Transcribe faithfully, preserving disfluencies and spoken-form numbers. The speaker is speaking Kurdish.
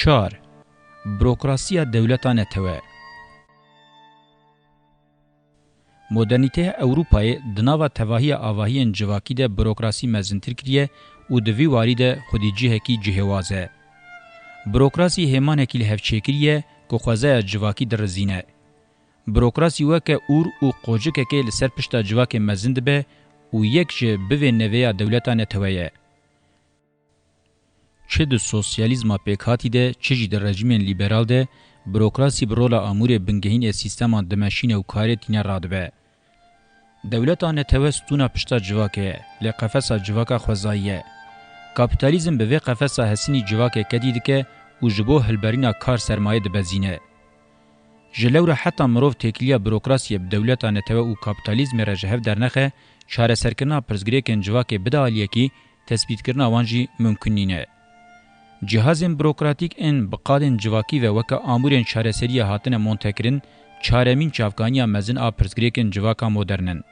Çar. Burokrasiya dewleta netewe. Modernîteya Ewropayê di nava tevahiya avahiyên civakî de burokrasî mezintir kiriye û di vî warî de xwedî cihekî cihêwaz e. Burokrasî hêmanekî li hev çêkirî ye ku xwezaya civakî dirizîne. Burokrasî weke ûr û qocikekê li ser pişta civakê mezin dibe û yek ji bivên nevê ya dewleta netewe ye. Çi di sosyalîzma pêkhatî de, çi jî di rejîmên lîberal de, burokrasî bi rola amûrê bingehîn ê sîsteman dimeşîne û karê tîne radibe. Dewleta netewe stûna pişta civakê ye, lê qefesa civaka xwezayî ye. Kapîtalîzm bi vê qefesa hesinî civakê kedî dike û ji bo hilberîna kar sermayê dibezîne. Ji lewra heta mirov têkiliya burokrasiyê bi dewleta netewe û kapîtalîzmê re ji hev dernexe, çareserkirina pirsgirêkên civakê bide aliyekî, tespîtkirina wan jî mimkun nîne. Cihazên burokratîk ên bi qadên civakî ve weke amûrên çareseriyê hatine montekirin, çaremîn çavkaniya mezin a pirsgirêkên civaka modern in.